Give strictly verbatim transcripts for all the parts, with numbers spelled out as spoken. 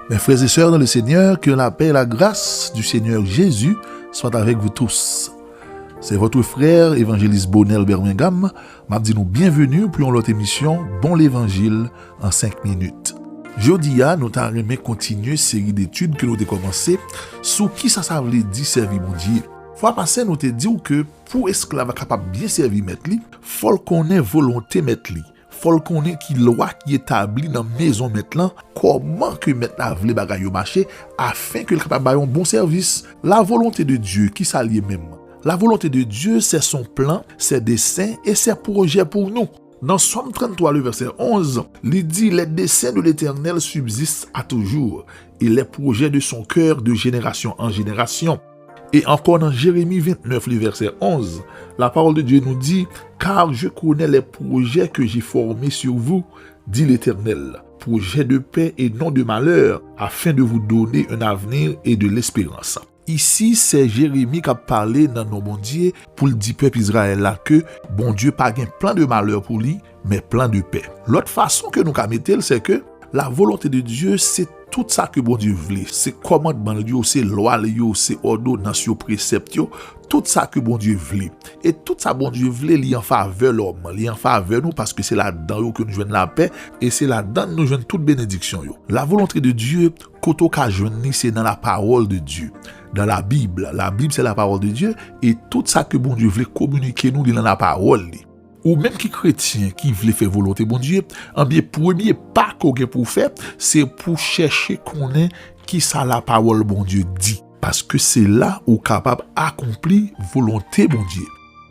Mes frères et sœurs dans le Seigneur, que la paix et la grâce du Seigneur Jésus soient avec vous tous. C'est votre frère évangéliste Bonel Bermingam. M ap di nou byenveni pou yon lòt emisyon Bon Levanjil an senk minit. Jodi a, nou ta renmen kontinye seri detid ke nou te kòmanse sou kisa sa vle di sèvi Bondye. Fwa pase, nou te di w ke pou esklav la kapab byen sèvi mèt li, fò l konnen volonte mèt li. Fò l konnen ki lwa ki etabli nan mezon mèt lan, kòman ke mèt la vle bagay yo mache, afen ke l kapab bay yon bon sèvis. La volonté de Dieu, kisa l ye menm? La volonté de Dieu, c'est son plan, ses desseins et ses projets pour nous. Nan Sòm trannntwa, le vèsè onz, li di, les desseins de l'Éternel subsistent à toujours, et les projets de son cœur de génération en génération. E ankò nan Jeremi vennèf, le vèsè onz, la parole de Dieu nous dit, car je connais les projets que j'ai formés sur vous, dit l'Éternel, projets de paix et non de malheur, afin de vous donner un avenir et de l'espérance. Isi, se Jeremi k ap pale nan non Bondye pou l di pèp Izrayèl la ke Bondye pa gen plan de malè pou li, men plan de pè. Lòt fason ke nou ka mete l, se ke la volonté de Dieu, se tout sa ke Bondye vle. Se kòmandman l yo, se lwa l yo, se òdonans yo, presèp yo, tout sa ke Bondye vle. E tout sa Bondye vle, li an favè lòm, li an favè nou, paske se ladan yo ke nou jwenn lapè, e se ladan nou jwenn tout benediksyon yo. La volonté de Dieu, kote w ka jwenn li, se nan la parole de Dieu, dans la Bible. La Bible, c'est la parole de Dieu, e tout sa ke Bondye vle kominike nou, li nan la parole li. Ou menm ki kretyen, ki vle fè volonte Bondye, anbyen, premye pa ke w gen pou w fè, se pou w chèche konnen kisa la parole Bondye di. Paske se la ou kapab akonpli volonte Bondye.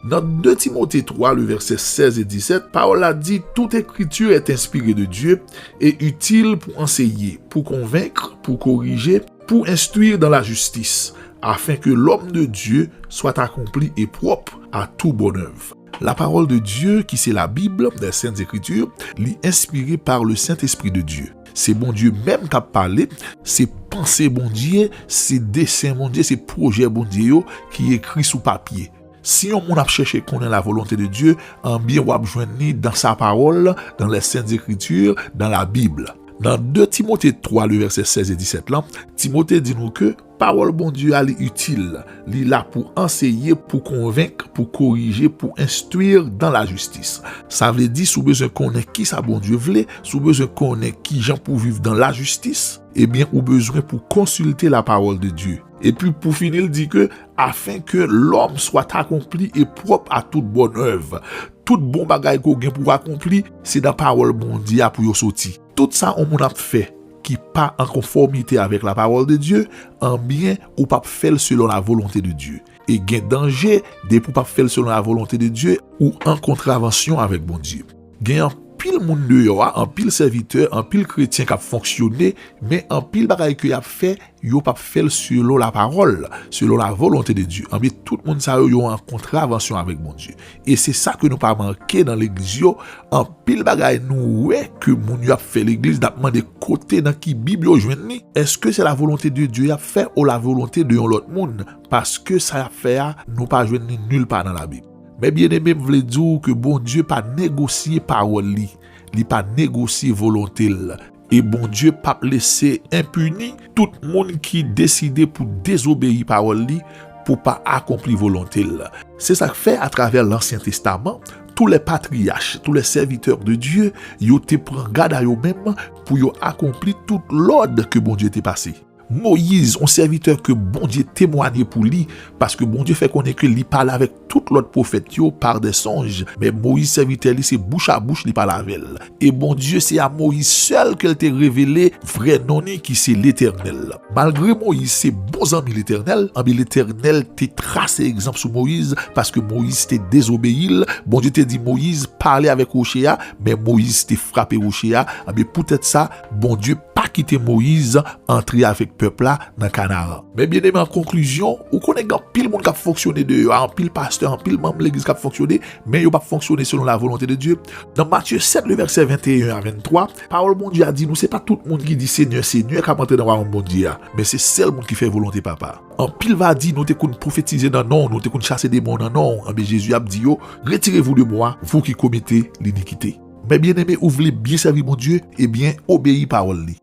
Nan de Timote twa, le vèsè sèz e disèt, pawòl la di, toute écriture est inspirée de Dieu et utile pour enseigner, pour convaincre, pour corriger, pour instruire dans la justice, afin que l'homme de Dieu soit accompli et propre à toute bonne œuvre. La parole de Dieu, ki se la Bible, les Saintes Écritures, li enspire par le Saint-Esprit de Dieu. Se Bondye menm k ap pale, se panse Bondye, se desen Bondye, se pwojè Bondye yo ki ekri sou papye. Si yon moun ap chèche konnen la volonté de Dieu, anbyen w ap jwenn li dans sa parole, dans les Saintes Écritures, dans la Bible. Nan de Timote twa, le vèsè sèz e disèt lan, Timote di nou ke pawòl Bondye a li itil, li la pou anseye, pou konvenk, pou korije, pou enstwi dans la justice. Sa vle di, si w bezwen konnen kisa Bondye vle, si w bezwen konnen kijan pou viv dans la justice, ebyen, ou bezwen pou konsilte la parole de Dieu. Epi, pou fini, l di ke, afin que l'homme soit accompli et propre à toute bonne œuvre. Tout bon bagay ke w gen pou w akonpli, se nan pawòl Bondye a pou yo soti. Tout sa yon moun ap fè ki pa an konfòmite avèk la parole de Dieu, anbyen, ou p ap fè l selon la volonté de Dieu. E gen danje, depi w p ap fè l selon la volonté de Dieu, ou an kontravansyon avèk Bondye. Gen anpil moun deyò a, anpil sèvitè, anpil kretyen k ap fonksyone, men anpil bagay ke y ap fè, yo p ap fè l selon la parole, selon la volonté de Dieu. Anbyen, tout moun sa yo, yo an kontravansyon avèk Bondye. E se sa ke nou pa manke nan legliz yo. Anpil bagay nou wè ke moun yo ap fè legliz, n ap mande kote, nan ki Bib yo jwenn li. Èske se la volonté de Dieu y ap fè ou la volonté de yon lòt moun? Paske sa y ap fè a, nou pa jwenn li nil pa nan Labib. Men byeneme, m vle di w ke Bondye pa negosye pawòl li, li pa negosye volonte l. E Bondye p ap lese enpini tout moun ki deside pou dezobeyi pawòl li, pou pa akonpli volonte l. Se sa k fè, atravè Lansyen Testaman, tous les patriarches, tous les serviteurs de Dieu, yo te pran gad a yo menm pou yo akonpli tout lòd ke Bondye te pase. Moyiz, yon sèvitè ke Bondye temwanye pou li, paske Bondye fè konnen ke li pale avèk tout lòt pwofèt yo par des songes, men Moyiz, sèvitè li, se bouch a bouch li pale avè l. E Bondye, se a Moyiz sèl ke l te revele vrè non li, ki se Letènèl. Malgre Moyiz se bon zanmi Letènèl, anben Letènèl te trase egzanp sou Moyiz, paske Moyiz te dezobeyi l. Bondye te di Moyiz pale avèk woche a, men Moyiz te frape woche a. Anben poutèt sa, Bondye pa kite Moyiz antre avèk pèp la nan Kanaran. Men byeneme, an konklizyon, ou konnen gen anpil moun k ap fonksyone deyò a, anpil pastè, anpil manm legliz k ap fonksyone, men yo p ap fonksyone selon la volonté de Dieu. Nan Matye sèt, le vèsè venteyen a venntwa, pawòl Bondye a di nou, se pa tout moun ki di Senyè, Senyè k ap antre nan wayòm Bondye a, men se sèl moun ki fè volonte Papa a. Anpil va di, nou te konn pwofetize nan non w, nou te konn chase demon nan non w. Anben Jezi ap di yo, retirez-vous de moi, vous qui commettez l'iniquité. Men byeneme, ou vle byen sèvi Bondye, ebyen, obeyi pawòl li.